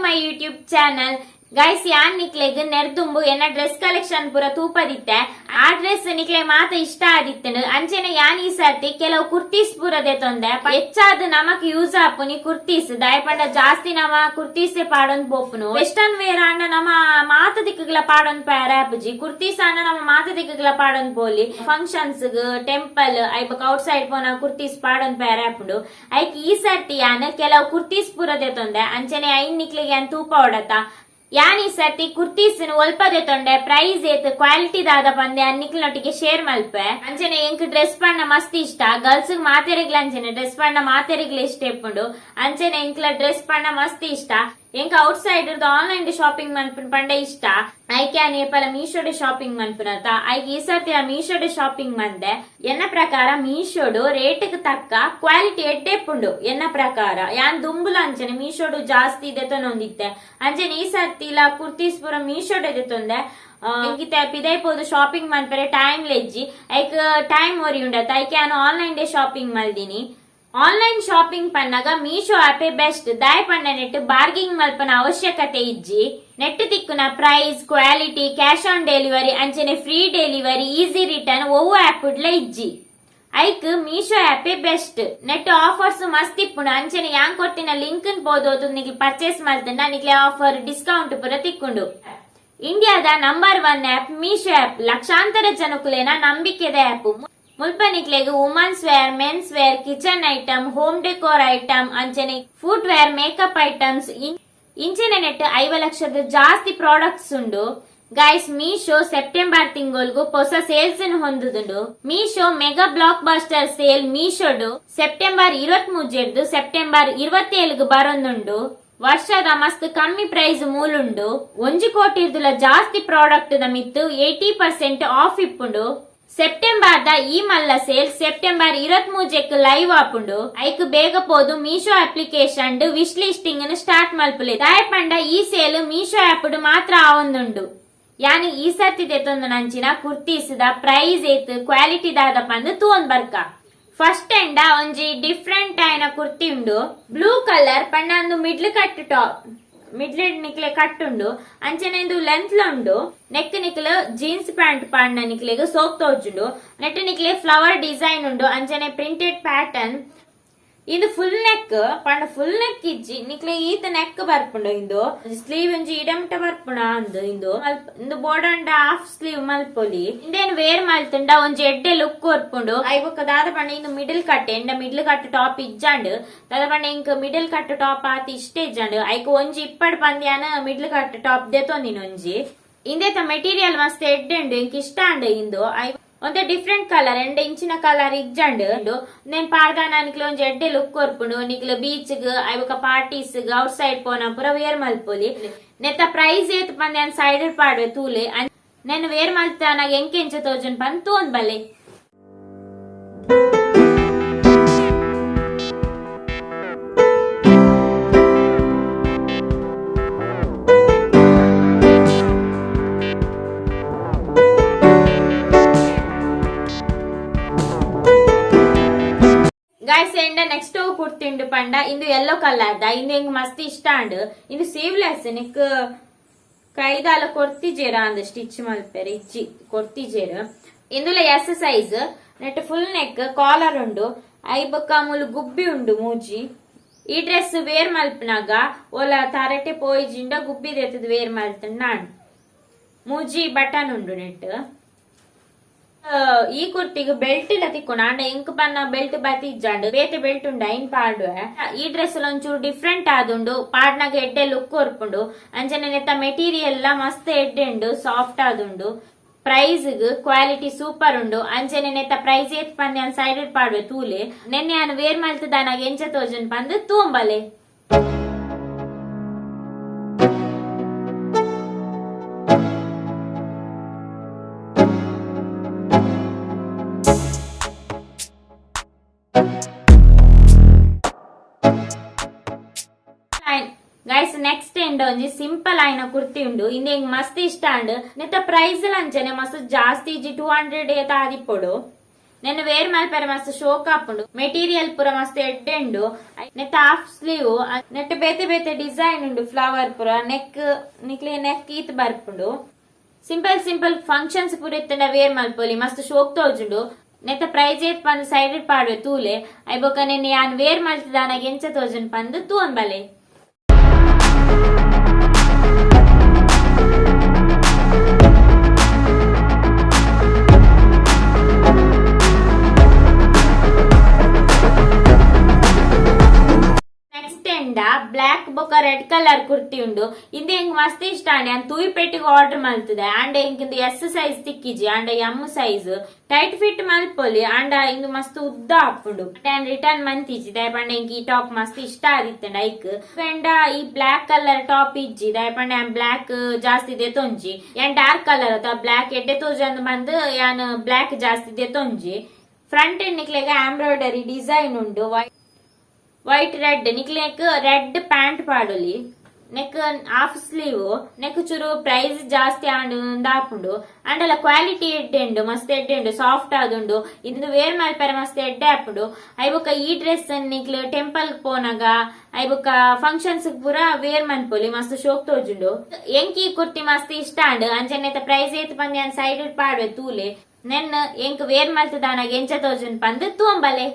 My YouTube channel. Guys, ಯಾನ್ ನಿಕ್ಲೆಗ್ ನೆರ್ದುಂಬು ಎನ್ನ ಡ್ರೆಸ್ ಕಲೆಕ್ಷನ್ ಪೂರ ತೂಪದಿತ್ತೆ. ಆ ಡ್ರೆಸ್ ನಿಕ್ಲೆ ಮಾತ ಇಷ್ಟ ಆದಿತ್ತನು. ಅಂಚೆನೆ ಯಾನ್ ಈ ಸರ್ತಿ ಕೆಲವು ಕುರ್ತೀಸ್ ಪೂರ ದೆತೊಂದೆ. ಹೆಚ್ಚಾದ್ ನಮಕ್ ಯೂಸ್ ಆಪುನಿ ಕುರ್ತೀಸ್. ದಾಯೆ ಪಂಡ ಜಾಸ್ತಿ ನಮ ಕುರ್ತೀಸೆ ಪಾಡೊಂದ್ ಪೋಪುನು. ವೆಸ್ಟರ್ನ್ ವೇರ್ ಆಂಡ ನಮ ಮಾತ ದಿಕ್ಕುಗಳ ಪಾಡೊಂದ್ ಪೋಯೆರೆ ಆಪುಜಿ. ಕುರ್ತೀಸ್ ಆಂಡ ನಮ ಮಾತ ದಿಕ್ಕುಗಳ ಪಾಡೊಂದ್ ಪೋಲಿ. ಫಂಕ್ಷನ್ಸ್, ಟೆಂಪಲ್, ಐಬಕ್ ಔಟ್ ಸೈಡ್ ಪೋನ ಕುರ್ತೀಸ್ ಪಾಡೊಂದ್ ಪೋಯೆರೆ ಆಪುಂಡು. ಐಕ್ ಈ ಸರ್ತಿ ಯಾನ್ ಕೆಲವು ಕುರ್ತೀಸ್ ಪೂರ ದೆತೊಂದೆ. ಅಂಚೆನೆ ಐನ್ ನಿಕ್ಲೆಗ್ ಯಾನ್ ತೂಪ ಹೊಡತ. ಯಾನ್ ಈ ಸರ್ತಿ ಕುರ್ತೀಸ್ ಒಲ್ಪ ದೆತೊಂಡೆ, ಪ್ರೈಸ್ ಏತ್, ಕ್ವಾಲಿಟಿ ದಾದ ಪಂದೆ ನಿಕ್ಲೆನೊಟ್ಟಿಗೆ ಶೇರ್ ಮಲ್ಪೆ. ಅಂಚೆನೆ ಎಂಕ್ ಡ್ರೆಸ್ ಪಂಡ ಮಸ್ತ್ ಇಷ್ಟ. ಗರ್ಲ್ಸ್ ಮಾತೆರಿಗ್ಲ ಅಂಚೆನೆ ಡ್ರೆಸ್ ಪಂಡ ಮಾತೆರಿಗ್ಲ ಇಷ್ಟ ಇಪ್ಪುಂಡು. ಅಂಚೆನೆ ಎಂಕ್ಲ ಡ್ರೆಸ್ ಪಂಡ ಮಸ್ತ್ ಇಷ್ಟ. ಎಂಕ್ ಔಟ್ ಸೈಡ್ ಆನ್ಲೈನ್ ಶಾಪಿಂಗ್ ಮನ್ಪುನ ಪಂಡ ಇಷ್ಟ. ಐಕೆ ಯಾನ್ ಏಪಲ ಮೀಶೋಡೆ ಶಾಪಿಂಗ್ ಮನ್ಪುನತ. ಐಕ್ ಈ ಸರ್ತಿ ಮೀಶೋಡೆ ಶಾಪಿಂಗ್ ಮಂದೆ. ಎನ್ನ ಪ್ರಕಾರ ಮೀಶೋಡು ರೇಟ್ ತಕ್ಕ ಕ್ವಾಲಿಟಿ ಎಡ್ಡೆ ಇಪ್ಪುಂಡು ಎನ್ನ ಪ್ರಕಾರ. ಯಾನ್ ದುಂಬುಲ ಅಂಚನೆ ಮೀಶೋಡು ಜಾಸ್ತಿ ದೆತೊನೊಂದಿತ್ತೆ. ಅಂಚನೆ ಈ ಸರ್ತಿಲ ಕುರ್ತೀಸ್ ಪೂರ ಮೀಶೋಡೆ ದೆತೊಂದೆ. ಎಂಕಿತೆ ಪಿದೈ ಪೋದು ಶಾಪಿಂಗ್ ಮನ್ಪರೆ ಟೈಮ್ ಲೆಜ್ಜಿ. ಐಕ್ ಟೈಮ್ ಒರಿ ಉಂಡತ. ಐಕೆ ಯಾನ್ ಆನ್ಲೈನ್ ಡೇ ಶಾಪಿಂಗ್ ಮಲ್ದಿನಿ. ಆನ್ಲೈನ್ ಶಾಪಿಂಗ್ ಪನ್ನಗ ಮೀಶೋ ಆಪೇ ಬೆಸ್ಟ್. ದಾಯ್ ಪಂಡ ನೆಟ್ ಬಾರ್ಗಿಂಗ್ ಮಲ್ಪನ ಅವಶ್ಯಕತೆ ಇಜ್ಜಿ. ನೆಟ್ ತಿಕ್ಕುನ price, quality, cash on delivery, ಅಂಚನೆ ಫ್ರೀ ಡೆಲಿವರಿ, ಈಸಿ ರಿಟರ್ನ್ ಒವ್ವು ಆಪ್ ಡ್ಲ ಇಜ್ಜಿ. ಐಕ್ ಮೀಶೋ ಆಪೇ ಬೆಸ್ಟ್. ನೆಟ್ ಆಫರ್ಸ್ ಮಸ್ತ್ ಇಪ್ಪುಂಡು. ಅಂಚನೆ ಯಾನ್ ಕೊರ್ತಿನ ಲಿಂಕ್ ಪೋದು ನಿಕ್ಲೆ ಪರ್ಚೇಸ್ ಮಲ್ತಂಡ ನಿಕ್ಲೆ ಆಫರ್, ಡಿಸ್ಕೌಂಟ್ ಪೂರ ತಿಕ್ಕುಂಡು. ಇಂಡಿಯಾದ ನಂಬರ್ 1 ಆಪ್ ಮೀಶೋ ಆಪ್. ಲಕ್ಷಾಂತರ ಜನಕುಲೇನ ನಂಬಿಕೆದ ಆಪ್. ಮುಲ್ಪ ನಿಕ್ಲೆಗ್ women's wear, men's wear, kitchen item, home decor item, ಅಂಚನೆ ಫುಟ್ ವೇರ್, ಮೇಕಪ್ ಐಟಮ್ಸ್, ಇಂಚನೆ ನೆಟ್ 50 ಲಕ್ಷದ ಜಾಸ್ತಿ ಪ್ರಾಡಕ್ಟ್ಸ್ ಉಂಡು. ಗೈಸ್, ಮೀಶೋ ಸೆಪ್ಟೆಂಬರ್ ತಿಂಗೊಲ್ಗು ಹೊಸ ಸೇಲ್ಸ್ ಹೊಂದುದುಂಡು. Meesho mega blockbuster sale ಮೀಶೋಡು ಸೆಪ್ಟೆಂಬರ್ 23 ಸೆಪ್ಟೆಂಬರ್ 27 ಬರೊಂದುಂಡು. ವರ್ಷದ ಮಸ್ತ್ ಕಮ್ಮಿ ಪ್ರೈಸ್ ಮೂಲುಂಡು. 1 ಕೋಟಿ ಜಾಸ್ತಿ ಪ್ರಾಡಕ್ಟ್ the ಮಿತ್ತು 80% ಆಫ್ ಇಪ್ಪುಂಡು. ಸೆಪ್ಟೆಂಬರ್ ದ ಈ ಮಲ್ಲ ಸೇಲ್ ಸೆಪ್ಟೆಂಬರ್ 23ಕ್ ಲೈವ್ ಆಪುಂಡು. ಐಕ್ ಬೇಗ ಪೋದು Meesho application wish listing start ಮಲ್ಪುಲೆ. ದಾಯೆ ಪಂಡ ಈ ಸೇಲ್ ಮೀಶೋ ಆಪ್ ಮಾತ್ರ ಆವೊಂದುಂಡು. ಯಾನಿ ಈ ಸರ್ತಿ ದೆತೊಂದು ನಂಚಿನ ಕುರ್ತೀಸ್ the price ಏತ್, ಕ್ವಾಲಿಟಿ ದಾದ ಪಂದ್ ತೂವೊಂದ್ ಬರ್ಕ. ಫಸ್ಟ್ ಎಂಡ ಒಂಜಿ ಡಿಫ್ರೆಂಟ್ ಆಯ್ನ ಕುರ್ತಿ ಉಂಡು. ಬ್ಲೂ ಕಲರ್ ಪಂಡ ಅಂದು ಮಿಡ್ಲ್ ಕಟ್ ಟಾಪ್, ಮಿಡ್ಲ್ ನಿಕ್ಲೆ ಕಟ್ ಉಂಡು. ಅಂಚನೆ ಇಂದು ಲೆಂತ್ ಉಂಡು. ನೆಕ್ ನಿಕ್ಲೆ ಜೀನ್ಸ್ ಪ್ಯಾಂಟ್ ಪಾಂಡ ನಿಕ್ಲೆಗ್ ಸೋಕ್ ತೋಜುಂಡು. ನೆಟ್ ನಿಕ್ಲೆ ಫ್ಲವರ್ ಡಿಸೈನ್ ಉಂಡು. ಅಂಚನೆ ಪ್ರಿಂಟೆಡ್ ಪ್ಯಾಟರ್ನ್. ಇಂದು ಫುಲ್ ನೆಕ್ ಪಂಡ ಫುಲ್ ನೆಕ್ ಇಜ್ಜಿ, ನಿಕ್ಲೆ ಈತ ನೆಕ್ ಬರ್ಪುಂಡು. ಇಂದು ಸ್ಲೀವ್ ಒಂಜಿ ಇಡಮಟ ಬರ್ಪುಣ ಅಂದು. ಇಂದು ಇಂದು ಬೋರ್ಡಂಡ ಹಾಫ್ ಸ್ಲೀವ್ ಮಲ್ಪೊಲಿ. ಇಂದೇನ್ ವೇರ್ ಮಲ್ತುಂಡ ಒಂಜಿ ಎಡ್ಡೆ ಲುಕ್ ಕೊರ್ಪುಂಡು. I ಬೊಕ್ಕ ದಾದ ಪಂಡ ಇಂದು ಮಿಡಲ್ ಕಟ್. ಎಂಡ ಮಿಡ್ಲ್ ಕಟ್ ಟಾಪ್ ಇಜ್ಜಾಂಡ್. ದಾದ ಪಂಡ ಇಂಕ್ ಮಿಡಲ್ ಕಟ್ ಟಾಪ್ ಆತ್ ಇಷ್ಟ ಇಜ್ಜಾಂಡ್. ಐಕ್ ಒಂಜಿ ಇಪ್ಪಡ್ ಪಂದ್ಯಾನ ಮಿಡ್ಲ್ ಕಟ್ ಟಾಪ್ ದೆತೊಂದಿನ ಒಂಜಿ. ಇಂದೇತ ಮೆಟೀರಿಯಲ್ ಮಸ್ತ್ ಎಡ್ಡೆ ಉಂಡು. ಇಂಕ್ ಇಷ್ಟ ಅಂಡ್. ಇಂದು I ಒಂತೆ ಡಿಫ್ರೆಂಟ್ ಕಲರ್. ಎಂಡ ಇಂಚಿನ ಕಲರ್ ಇಜ್ಜಂಡ್. ನೇನ್ ಪಾಡ್ದಾನ ನಿಕ್ಲೆ ಒಂಜಿ ಎಡ್ಡೆ ಲುಕ್ ಕೊರ್ಪುಂಡು. ನಿಕ್ಲೆ ಬೀಚ್ ಗ್, ಐಬೊಕ ಪಾರ್ಟೀಸ್ ಗ್, ಔಟ್ ಸೈಡ್ ಪೋನ ಪೂರ ವೇರ್ ಮಲ್ಪೊಲಿ. ನೆತ್ತ ಪ್ರೈಸ್ ಏತ್ ಪಂದ್ ಯಾನ್ ಸೈಡ್ ಪಾಡ್ವೆ, ತೂಲೆ. ನೆನ್ ವೇರ್ ಮಲ್ತಾನಾಗ ಎಂಕೆಂಚ ತೋಜುನ್ ಪಂದ್ ತೂವೊಂದ್ ಬಲೆ. ಗೈಸ್, ಎಂಡ ನೆಕ್ಸ್ಟ್ ಕುರ್ತಿಂಡು ಪಂಡ ಇಂದು ಯೆಲ್ಲೋ ಕಲರ್ ದ. ಇಂದು ಎಂಕ್ ಮಸ್ತ್ ಇಷ್ಟ ಅಂಡ್. ಇಂದು ಸ್ಲೀವ್ಲೆಸ್. ನಿಕ್ ಕೈದಾಲ ಕೊರ್ತಿಜೇರ ಅಂದ್ ಸ್ಟಿಚ್ ಮಲ್ಪೆರೆ ಇಜ್ಜಿ, ಕೊರ್ತಿಜೇರ್. ಇಂದುಲ ಎಸ್ ಸೈಜ್. ನೆಟ್ ಫುಲ್ ನೆಕ್, ಕಾಲರ್ ಉಂಡು. I ಬೊಕ್ಕ ಮೂಲು ಗುಬ್ಬಿ ಉಂಡು ಮೂಜಿ. ಈ ಡ್ರೆಸ್ ವೇರ್ ಮಲ್ಪನಾಗ ಓಲ ತರಟೆ ಪೋಯಿಜಿಂಡ ಗುಬ್ಬಿ ದೆತ್ತದ ವೇರ್ ಮಲ್ತಂಡ. ಮೂಜಿ ಬಟನ್ ಉಂಡು ನೆಟ್. ಈ ಕುರ್ತಿಗ್ ಬೆಲ್ಟ್ ಇಲ್ಲ ತಿಕ್ಕೊಂಡು. ಅಂಡ ಇಂಕ್ ಪನ್ನ ಬೆಲ್ಟ್ ಬಾತಿ ಇಜ್ಜಾಂಡ್. ಬೇತೆ ಬೆಲ್ಟ್ ಉಂಡು, ಐನ್ ಪಾಡುವೆ. ಈ ಡ್ರೆಸ್ ಒಂಚೂರು ಡಿಫ್ರೆಂಟ್ ಆದುಂಡು. ಪಾಡ್ನಾಗ ಎಡ್ಡೆ ಲುಕ್ ಕೊರ್ಪುಂಡು. ಅಂಚನೆ ನೆತ್ತ ಮೆಟೀರಿಯಲ್ ಲ ಮಸ್ತ್ ಎಡ್ಡೆ ಉಂಡು, ಸಾಫ್ಟ್ ಆದುಂಡು. ಪ್ರೈಸ್ ಕ್ವಾಲಿಟಿ ಸೂಪರ್ ಉಂಡು. ಅಂಚನೆ ನೆತ್ತ ಪ್ರೈಸ್ ಏತ್ ಪಂದ್ ಯಾನ್ ಸೈಡ್ ಪಾಡುವೆ, ತೂಲೆ. ನೆನ್ನೆ ಯಾನ್ ವೇರ್ ಮಲ್ತದಾನಾಗ ಎಂಚ ತೋಜುನ್ ಪಂದ್ ತೂಂಬಲೆ. ಗೈಸ್, ನೆಕ್ಸ್ಟ್ ಎಂಡ್ ಒಂಜಿ ಸಿಂಪಲ್ ಆಯ್ನ ಕುರ್ತಿ ಉಂಡು. ಇಂದು ಎಂಕ್ ಮಸ್ತ್ ಇಷ್ಟ ಅಂಡ್. ನೆತ್ತ ಪ್ರೈಸ್ ಅಂಚನೆ ಮಸ್ತ್ ಜಾಸ್ತಿ ಇಜ್ಜಿ, 200 ಏತ ಆದಿಪ್ಪೊಡು. ನೆನ್ ವೇರ್ ಮಲ್ಪೆರೆ ಮಸ್ತ್ ಶೋಕ್ ಆಪುಂಡು. ಮೆಟೀರಿಯಲ್ ಪೂರ ಮಸ್ತ್ ಎಡ್ಡೆ ಉಂಡು. ನೆತ್ತ ಹಾಫ್ ಸ್ಲೀವ್, ನೆಟ್ ಬೇತೆ ಬೇತೆ ಡಿಸೈನ್ ಉಂಡು, ಫ್ಲವರ್ ಪೂರ. ನೆಕ್ ನಿಕ್ಲೆ ನೆಕ್ ಈತ್ ಬರ್ಪುಂಡು. ಸಿಂಪಲ್ ಸಿಂಪಲ್ ಫಂಕ್ಷನ್ಸ್ ಪೂರ ಇತ್ತಂಡ ವೇರ್ ಮಲ್ಪೊಲಿ, ಮಸ್ತ್ ಶೋಕ್ ತೋಜುಂಡು. ನೆತ್ತ ಪ್ರೈಸ್ ಏತ್ ಪಂದ್ ಸೈಡ್ ಪಾಡುವೆ ತೂಲೆ. I ಬೊಕ ನೆನ್ ಯಾನ್ ವೇರ್ ಮಲ್ತದಾನಗ ಎಂಚ ತೋಜುಂಡು ಪಂದ್ ತೂವೊನ್ ಬಲೆ. ನೆಕ್ಸ್ಟ್ ಎಂಡ ಬ್ಲಾಕ್ ಬೊಕ ರೆಡ್ ಕಲರ್ ಕುರ್ತಿ ಉಂಡು. ಇಂದು ಎಂಕ್ ಮಸ್ತ್ ಇಷ್ಟ ಆಂಡ್. ಯಾನ್ ತೂಯಿಪೆಟ್ಟಿಗೆ ಆರ್ಡರ್ ಮಲ್ತದೆ. ಆಂಡ ಎಂಕ್ ಇಂದು ಎಸ್ ಸೈಜ್ ತಿಕ್ಕಿಜಿ, ಆಂಡ ಎಮ್ ಸೈಜ್. ಟೈಟ್ ಫಿಟ್ ಮಲ್ಪೊಲಿ, ಆಂಡ ಇಂದು ಮಸ್ತ್ ಉದ್ದ ಆಪುಂಡು. ಯಾನ್ ರಿಟರ್ನ್ ಮಂತಿಜಿ, ದಾಯೆ ಪಂಡ ಎಂಕ್ ಈ ಟಾಪ್ ಮಸ್ತ್ ಇಷ್ಟ ಆದಿತ್ತಂಡ ಐಕ್. ಅಂಡ ಈ ಬ್ಲಾಕ್ ಕಲರ್ ಟಾಪ್ ಇಜ್ಜಿ, ದಾಯೆ ಪಂಡ ಯಾನ್ ಬ್ಲಾಕ್ ಜಾಸ್ತಿ ದೆತೊಂಜಿ. ಯಾನ್ ಡಾರ್ಕ್ ಕಲರ್ ಅತ್ತ, ಬ್ಲಾಕ್ ಎಡ್ಡೆ ತೋಜಂದ್ ಬಂದ್ ಯಾನ್ ಬ್ಲಾಕ್ ಜಾಸ್ತಿ ದೆತೊಂಜಿ. ಫ್ರಂಟ್ ನಿಕ್ಲೆಗ್ ಎಂಬ್ರಾಯ್ಡರಿ ಡಿಸೈನ್ ಉಂಡು, ವೈಟ್ ರೆಡ್. ನಿಕ್ಲೆಗ್ ರೆಡ್ ಪ್ಯಾಂಟ್ ಪಾಡೊಲಿ. ನೆಕ್ ಹಾಫ್ ಸ್ಲೀವ್. ನೆಕ್ ಚೂರು ಪ್ರೈಸ್ ಜಾಸ್ತಿ ಆಂಡ್ ಆಪುಂಡು, ಅಂಡಲ ಕ್ವಾಲಿಟಿ ಎಡ್ಡೆ ಉಂಡು, ಮಸ್ತ್ ಎಡ್ಡೆ ಉಂಡು, ಸಾಫ್ಟ್ ಆದುಂಡು. ಇಂದು ವೇರ್ ಮಲ್ಪೆರೆ ಮಸ್ತ್ ಎಡ್ಡೆ ಆಪುಂಡು. I ಬೊಕ ಈ ಡ್ರೆಸ್ ನಿಕ್ಲು ಟೆಂಪಲ್ ಪೋನಗ, I ಬೊಕ ಫಂಕ್ಷನ್ಸ್ ಪೂರ ವೇರ್ ಮನ್ಪೊಲಿ, ಮಸ್ತ್ ಶೋಕ್ ತೋಜುಂಡು. ಎಂಕ್ ಈ ಕುರ್ತಿ ಮಸ್ತ್ ಇಷ್ಟ ಆಂಡ್. ಅಂಚನೆ ಪ್ರೈಸ್ ಏತ್ ಪಂದ್ ಯಾನ್ ಸೈಡ್ ಪಾಡುವೆ ತೂಲೆ. ನೆನ್ ಎಂಕ್ ವೇರ್ ಮಲ್ತದಾನಗ ಎಂಚ ತೋಜುಂಡು ಪಂದ್ ತೂವೊಂಬಲೆ.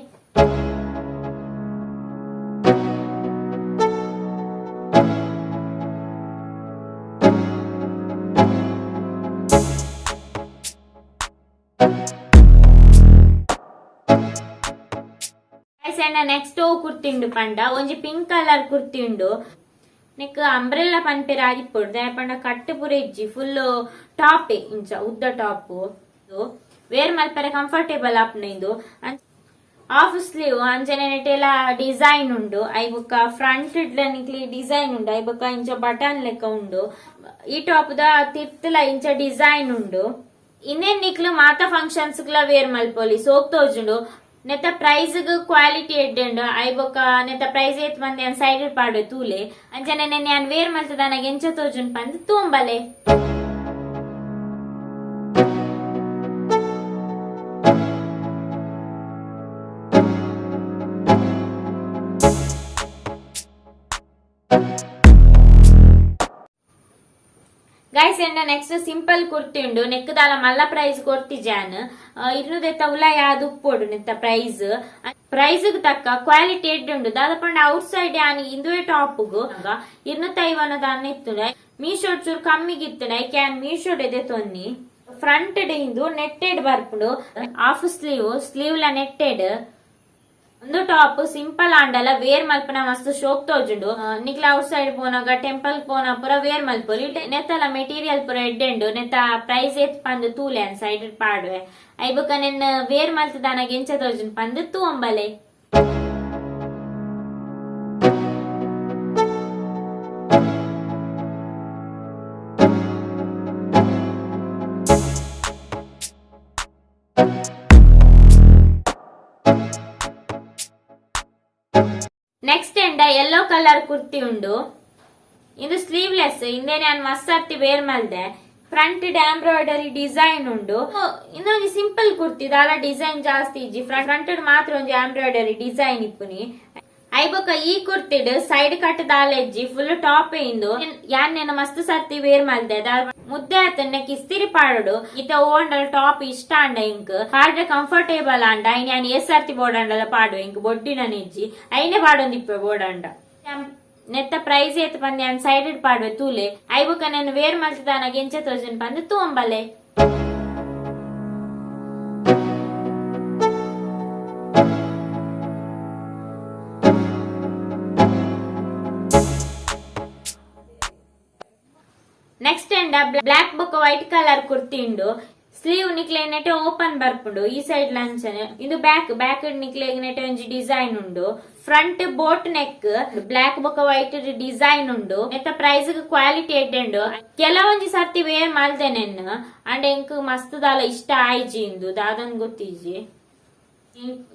ನೆಕ್ಸ್ಟ್ ಕುರ್ತಿ ಉಂಡು ಪಂಡ ಒಂಜಿ ಪಿಂಕ್ ಕಲರ್ ಕುರ್ತಿ ಉಂಡು. ನೆಕ್ ಅಂಬ್ರೆಲ್ಲಾ ಪನ್ಪೆರ್ ಆದಿಪ್ಪೊಡು, ದಾಯೆ ಪಂಡ ಕಟ್ಟ್ ಪೂರ ಇಜ್ಜಿ, ಫುಲ್ ಟಾಪ್ ಇಂಚ ಉದ್ದ ಟಾಪ್. ವೇರ್ ಮಲ್ಪೆರೆ ಕಂಫರ್ಟೇಬಲ್ ಆಪುಂಡು ಇಂದು. ಹಾಫ್ ಸ್ಲೀವ್, ಅಂಚನೆ ನೆಟೆಲ ಡಿಸೈನ್ ಉಂಡು. I ಬೊಕ್ಕ ಫ್ರಂಟ್ ನಿಕ್ಲಿ ಡಿಸೈನ್ ಉಂಡು. I ಬೊಕ್ಕ ಇಂಚ ಬಟನ್ ಲೆಕ್ಕ ಉಂಡು. ಈ ಟಾಪ್ ದ ತಿರ್ತುಲ ಇಂಚ ಡಿಸೈನ್ ಉಂಡು. ಇಂದೆನ್ ನಿಕ್ಲು ಮಾತ ಫಂಕ್ಷನ್ಸ್ ಗ್ಲ ವೇರ್ ಮಲ್ಪೊಲಿ, ಸೋಕ್ ತೋಜುಂಡು. ನೆತ್ತ ಪ್ರೈಸ್ ಕ್ವಾಲಿಟಿ ಎಡ್ಡೆ ಉಂಡು. I ಬೊಕ್ಕ ನೆತ್ತ ಪ್ರೈಸ್ ಏತ್ ಪಂದ್ ಯಾನ್ ಸೈಡ್ ಪಾಡುವೆ ತೂಲೆ. ಅಂಚನೆ ನೆನ್ ಯಾನ್ ವೇರ್ ಮಲ್ತದಾನಗ ಎಂಚ ತೋಜುಂಡು ಪಂದ್ ತೂಂಬಲೆ. ಗೈಸ್, ಎಂಡ ನೆಕ್ಸ್ಟ್ ಸಿಂಪಲ್ ಕುರ್ತಿ ಉಂಡು. ನೆಕ್ ದಾಲ ಮಲ್ಲ ಪ್ರೈಸ್ ಕೊರ್ತಿ ಜಾನ್, ಇರ್ನುದೆತ್ತ ಉಲಾಯಿ ಆದ್ ಉಪ್ಪೊಡು. ನೆತ್ತ ಪ್ರೈಸ್ ಪ್ರೈಸ್ ತಕ್ಕ ಕ್ವಾಲಿಟಿ ಎಡ್ಡೆ ಉಂಡು. ದಾದ ಪಂಡ ಔಟ್ ಸೈಡ್ ಯಾನ್ ಇಂದುವೆ ಟಾಪ್ 250 ದಾನ ಇತ್ತುಂಡು. ಮೀಶೋ ಚೂರು ಕಮ್ಮಿಗೆ ಇತ್ತುಂಡು, ಐಕ್ ಯಾನ್ ಮೀಶೋಡ್ ಎದೆ ತೊನ್ನಿ. ಫ್ರಂಟ್ ಇಂದು ನೆಟ್ಟೆಡ್ ಬರ್ಪುಂಡು, ಹಾಫ್ ಸ್ಲೀವ್, ಸ್ಲೀವ್ ಲ ನೆಟ್ಟೆಡ್. ಒಂದು ಟಾಪ್ ಸಿಂಪಲ್ ಆಂಡಲ ವೇರ್ ಮಲ್ಪನ ಮಸ್ತ್ ಶೋಕ್ ತೋಜುಂಡು. ನಿಕ್ಲ ಔಟ್ ಸೈಡ್ ಪೋನಾಗ, ಟೆಂಪಲ್ ಪೋನ ಪೂರ ವೇರ್ ಮಲ್ಪೊಲಿ. ನೆತ್ತಲ ಮೆಟೀರಿಯಲ್ ಪೂರ ಎಡ್ಡೆ ಉಂಡು. ನೆತ್ತ ಪ್ರೈಸ್ ಏತ್ ಪಂದ್ ತೂಲೆ, ಅನ್ ಸೈಡ್ ಪಾಡುವೆ. I ಬೊಕ ನೆನ್ ವೇರ್ ಮಲ್ತದಾನಗ ಎಂಚ ತೋಜುಂಡು ಪಂದ್ ತೂವೊಂಬಲೆ. ನೆಕ್ಸ್ಟ್ ಎಂಡ ಯೆಲ್ಲೋ ಕಲರ್ ಕುರ್ತಿ ಉಂಡು. ಇದು ಸ್ಲೀವ್ಲೆಸ್. ಇಂದೇನೆ ಯಾನ್ ಮಸ್ತ್ ಸರ್ತಿ ವೇರ್ ಮಲ್ದೆ. ಫ್ರಂಟ್ ಎಂಬ್ರಾಯ್ಡರಿ ಡಿಸೈನ್ ಉಂಡು. ಇಂದೊಂಜಿ ಸಿಂಪಲ್ ಕುರ್ತಿ, ದಾಲ ಡಿಸೈನ್ ಜಾಸ್ತಿ ಇಜ್ಜಿ. ಫ್ರಂಟ್ ಮಾತ್ರ ಒಂಜಿ ಎಂಬ್ರಾಯ್ಡರಿ ಡಿಸೈನ್ ಇಪ್ಪುನಿ. I ಬೊಕ ಈ ಕುರ್ತಿಡ್ ಸೈಡ್ ಕಟ್ ದಾಲ ಇಜ್ಜಿ, ಫುಲ್ ಟಾಪ್. ಇಂದು ಯಾನ್ ನೆನ ಮಸ್ತ್ ಸರ್ತಿ ವೇರ್ ಮಲ್ದೆ, ಮುದ್ದೆ ಆತನ್ನೆ ಇಸ್ತಿರಿ ಪಾಡೋಡು. ಇತ್ತ ಓಂಡಲ್ ಟಾಪ್ ಇಷ್ಟ ಅಂಡ ಇಂಕ್ ಪಾಡ್ರೆ ಕಂಫರ್ಟೇಬಲ್ ಅಂಡ. ಐನ್ ಯಾನ್ ಏಸ್ ಸರ್ತಿ ಬೋಡಂಡಲ ಪಾಡು, ಇಂಕ್ ಬೊಡ್ಡಿನ ಇಜ್ಜಿ, ಐನೆ ಪಾಡೊಂದಿಪ್ಪೆ ಬೋಡಂಡ. ನೆತ್ತ ಪ್ರೈಸ್ ಏತ್ ಪಂದ್ ಯಾನ್ ಸೈಡ್ ಪಾಡುವೆ ತೂಲೆ. I ಬೊಕ ನೆನ್ ವೇರ್ ಮಲ್ತದಾನಗ ಎಂಚ ತೋಜುಂಡು ಪಂದ್ ತೂವೊಂಬಲೆ. ನೆಕ್ಸ್ಟ್ ಎಂಡ ಬ್ಲಾಕ್ ಬೊಕ ವೈಟ್ ಕಲರ್ ಕುರ್ತಿ ಉಂಡು. ಸ್ಲೀವ್ ನಿಕ್ಲೆ ನೆಟೆ ಓಪನ್ ಬರ್ಪುಂಡು, ಈ ಸೈಡ್ ಲಂಚನೆ. ಇದು ಬ್ಯಾಕ್ ಬ್ಯಾಕ್ ನಿಕ್ಲೆ ನೆಟೆ ಒಂಜಿ ಡಿಸೈನ್ ಉಂಡು. ಫ್ರಂಟ್ ಬೋಟ್ ನೆಕ್, ಬ್ಲಾಕ್ ಬೊಕ ವೈಟ್ ಡಿಸೈನ್ ಉಂಡು. ನೆತ್ತ ಪ್ರೈಸ್ ಕ್ವಾಲಿಟಿ ಎಡ್ಡೆ ಉಂಡು. ಕೆಲವೊಂಜಿ ಸರ್ತಿ ವೇರ್ ಮಲ್ದೆ ನೆನ್, ಅಂಡ್ ಎಂಕ್ ಮಸ್ತ್ ದಾಲ ಇಷ್ಟ ಆಯ್ಜಿ ಇಂದು, ದಾದನ್ ಗೊತ್ತಿಜ್ಜಿ.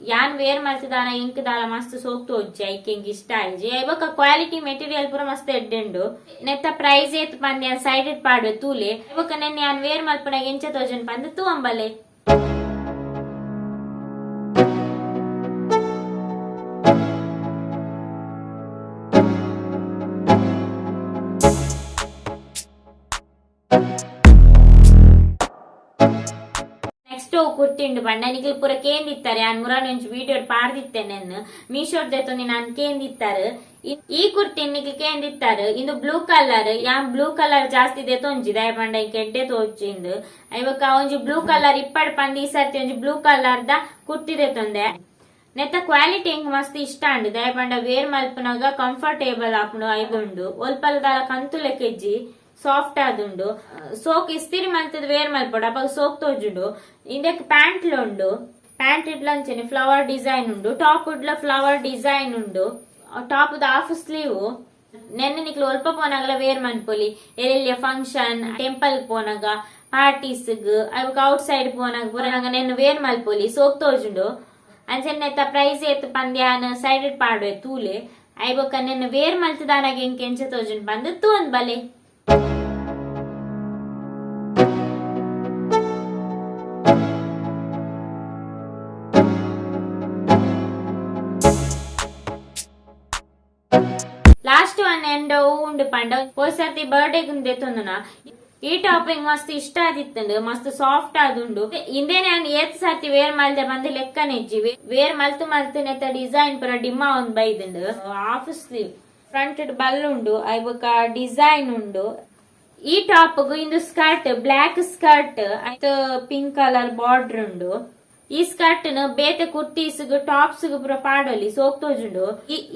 ಯಾನ್ ವೇರ್ ಮಲ್ತದಾನ ಇಂಕ್ ದಾಲ ಮಸ್ತ್ ಸೋಕ್ ತೋಜ್ಜಿ, ಐಕ್ ಎಂಕ್ ಇಷ್ಟ ಆಯ್ಜಿ. ಬೊಕ ಕ್ವಾಲಿಟಿ ಮೆಟೀರಿಯಲ್ ಪೂರ ಮಸ್ತ್ ಎಡ್ಡೆ ಉಂಡು. ನೆತ್ತ ಪ್ರೈಸ್ ಏತ್ ಪಂದ್ ಯಾನ್ ಸೈಡ್ ಪಾಡುವೆ ತೂಲೆ. ಬೊಕ ನೆನ್ ಯಾನ್ ವೇರ್ ಮಲ್ಪುನಗ ಎಂಚ ತೋಜುಂಡು ಪಂದ್ ತೂವೊಂಬಲೆ. ನೆಕ್ಸ್ಟ್ ಕುರ್ತಿ ಉಂಡು ಪಂಡ ನಿಕಲ್ ಪೂರ ಕೇಂದಿತ್ತಾರೆ. ಯಾನ್ ಮುರಾನಿ ಒಂಜಿ ವಿಡಿಯೋ ಪಾಡ್ದಿತ್ತೇನೆ, ಮೀಶೋಡ್ ದೆತ್ತೊಂದು ನಾನ್ ಕೇಂದಿತ್ತಾರೆ. ಈ ಕುರ್ತಿ ನಿಕಲ್ ಕೇಂದಿತ್ತಾರೆ. ಇಂದು ಬ್ಲೂ ಕಲರ್. ಯಾನ್ ಬ್ಲೂ ಕಲರ್ ಜಾಸ್ತಿ ದೆತ್ತೊಂಜಿ, ದಾಯ ಪಂಡ ಈ ಕೆಡ್ಡೆ ತೋಜಿಂದು. ಐವಕ್ಕ ಒಂಜಿ ಬ್ಲೂ ಕಲರ್ ಇಪ್ಪಡ್ ಪಂದ್ ಈ ಸರ್ತಿ ಒಂಜಿ ಬ್ಲೂ ಕಲರ್ ದ ಕುರ್ತಿ ದೆತ್ತೊಂದೆ. ನೆತ್ತ ಕ್ವಾಲಿಟಿ ಎಂಕ್ ಮಸ್ತ್ ಇಷ್ಟ ಅಂಡು. ದಾಯ ಪಂಡ ವೇರ್ ಮಲ್ಪುನಗ ಕಂಫರ್ಟೇಬಲ್ ಆಪುಂಡು. ಐದುಂಡು ಒಲ್ಪಲ್ ದಾಲ ಕಂತು ಲೆಕ್ಕೆಜ್ಜಿ, ಸಾಫ್ಟ್ ಆದುಂಡು. ಸೋಕ್ ಇಸ್ತಿರಿ ಮಲ್ತದ ವೇರ್ ಮಲ್ಪೊಡು, ಅಪಗ ಸೋಕ್ ತೋಜುಂಡು. ಇಂದೆಕ್ ಪ್ಯಾಂಟ್ಲ ಉಂಡು. ಪ್ಯಾಂಟ್ ಇಡ್ಲಂಚನೆ ಫ್ಲವರ್ ಡಿಸೈನ್ ಉಂಡು, ಟಾಪ್ ಇಡ್ಲ ಫ್ಲವರ್ ಡಿಸೈನ್ ಉಂಡು. Top the half sleeve. ನೆನ್ನೆ ನಿಕ್ಲು ಒಲ್ಪ ಪೋನಾಗಲ ವೇರ್ ಮನ್ಪೊಲಿ. ಎಲ್ಲೆಲ್ಲಿಯ ಫಂಕ್ಷನ್, ಟೆಂಪಲ್ ಪೋನಾಗ, ಪಾರ್ಟೀಸ್, ಅವಾಗ ಔಟ್ ಸೈಡ್ ಪೋನಾಗ ಪೂರ ನೆನ್ನೆ ವೇರ್ ಮಲ್ಪೊಲಿ, ಸೋಕ್ ತೋಜುಂಡು. ಅಂಚನೆ ಪ್ರೈಸ್ ಏತ್ ಪಂದ್ಯಾನ ಸೈಡ್ ಪಾಡುವೆ ತೂಲೆ. ಐಬೊಕ್ಕ ನೆನ್ನ ವೇರ್ ಮಲ್ತದಾನಾಗ ಎಂಕ್ ಎಂಚ ತೋಜುಂಡು ಪಂದ್ ತೂವೊಂದು ಬಲೆ. ಲಾಸ್ಟ್ ಒನ್ ಎಂಡ ಉಂಡು ಪಂಡ, ಪೋಸರ್ತಿ ಬರ್ಡೇ ದೆತ್ತೊಂದುನ ಈ ಟಾಪಿಂಗ್ ಮಸ್ತ್ ಇಷ್ಟ ಆದಿತ್ತಂಡು. ಮಸ್ತ್ ಸಾಫ್ಟ್ ಆದುಂಡು. ಇಂದೇ ನಾನು ಏತ್ ಸರ್ತಿ ವೇರ್ ಮಲ್ದೆ ಬಂದು ಲೆಕ್ಕನೆಜ್ಜಿ. ವೇರ್ ಮಲ್ತು ಮಲ್ತು ನೆತ್ತ ಡಿಸೈನ್ ಪೂರ ಡಿಮ್ಮ ಒಂದ್ ಬೈದುಂಡು. ಹಾಫ್ ಸ್ಲೀವ್, ಫ್ರಂಟ್ ಬಲ್ ಉಂಡು, ಐಬೊಕ ಡಿಸೈನ್ ಉಂಡು. ಈ ಟಾಪ್ ಇಂದು ಸ್ಕರ್ಟ್, ಬ್ಲಾಕ್ ಸ್ಕರ್ಟ್, ಐತ ಪಿಂಕ್ ಕಲರ್ ಬಾರ್ಡರ್ ಉಂಡು. ಈ ಸ್ಕರ್ಟ್ ನು ಬೇತೆ ಕುರ್ತೀಸ್, ಟಾಪ್ಸ್ ಪೂರ ಪಾಡೊಲಿ, ಸೋಕ್ ತೋಜುಂಡು.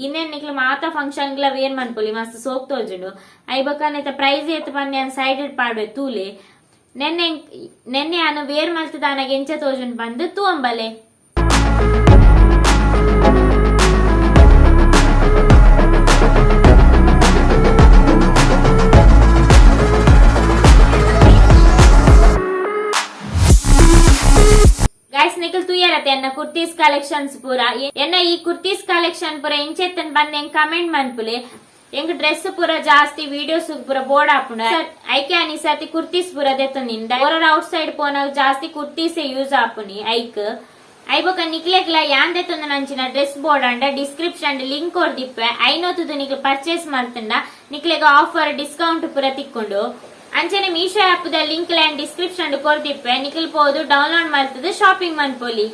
ಇನ್ನೇನ್ ನಿಕ್ಲು ಮಾತ ಫಂಕ್ಷನ್ ಗ್ಲ ವೇರ್ ಮನ್ಪೊಲಿ, ಮಸ್ತ್ ಸೋಕ್ ತೋಜುಂಡು. ಐಬೊಕ ಪ್ರೈಸ್ ಏತ್ ಪಂದ್ ಸೈಡ್ ಪಾಡುವೆ ತೂಲೆ. ನೆನ್ನೆ ನೆನ್ನೆ ಯಾನು ವೇರ್ ಮಲ್ತದಾನಗ ಎಂಚ ತೋಜುಂಡು ಪಂದ್ ತೂಂಬಲೆ. ಗೈಸ್, ನಿಖಲ್ ತೂಯರತೆ ಎನ್ನ ಕುರ್ತೀಸ್ ಕಲೆಕ್ಷನ್ಸ್ ಪೂರ. ಎನ್ನ ಈ ಕುರ್ತೀಸ್ ಕಲೆಕ್ಷನ್ ಪೂರ ಇಂಚೆತ್ತನ್ ಬಂದ್ ಎಂಗ್ ಕಮೆಂಟ್ ಮನ್ಪುಲೆ. ಎಂಗ್ ಡ್ರೆಸ್ ಪೂರ ಜಾಸ್ತಿ ವಿಡಿಯೋಸ್ ಪೂರ ಬೋರ್ಡ್ ಆಪುಂಡು. ಐಕೆ ಅನಿ ಸರ್ತಿ ಕುರ್ತೀಸ್ ಪೂರ ದೆತ್ತೊಂದಿನ. ಹೊರ ಔಟ್ ಸೈಡ್ ಪೋನಾಗ ಜಾಸ್ತಿ ಕುರ್ತೀಸ್ ಯೂಸ್ ಆಪುನಿ ಐಕ್. ಐಬೊಕ ನಿಕ್ಲೆಗ್ಲ ಯಾನ್ ದೆತ್ತೊಂದು ನಂಚಿನ ಡ್ರೆಸ್ ಬೋರ್ಡ್ ಅಂಡ ಡಿಸ್ಕ್ರಿಪ್ಷನ್ ಲಿಂಕ್ ಕೊರ್ದಿಪ್ಪೆ. ಐನೋತುದು ನಿಕ್ಲೆ ಪರ್ಚೇಸ್ ಮಲ್ತಂಡ ನಿಕ್ಲೆಗ್ ಆಫರ್ ಡಿಸ್ಕೌಂಟ್ ಪೂರ ತಿಕ್ಕೊಂಡು. ಅಂಚನೆ ಮೀಶೋ ಆಪ್ ದ ಲಿಂಕ್ ಲ್ಯಾಂಡ್ ಡಿಸ್ಕ್ರಿಪ್ಷನ್ ಕೊರ್ದಿಪ್ಪೆ. ನಿಕ್ಲ್ ಪೋದು ಡೌನ್ಲೋಡ್ ಮಲ್ತದು ಶಾಪಿಂಗ್ ಮನ್ಪೊಲಿ.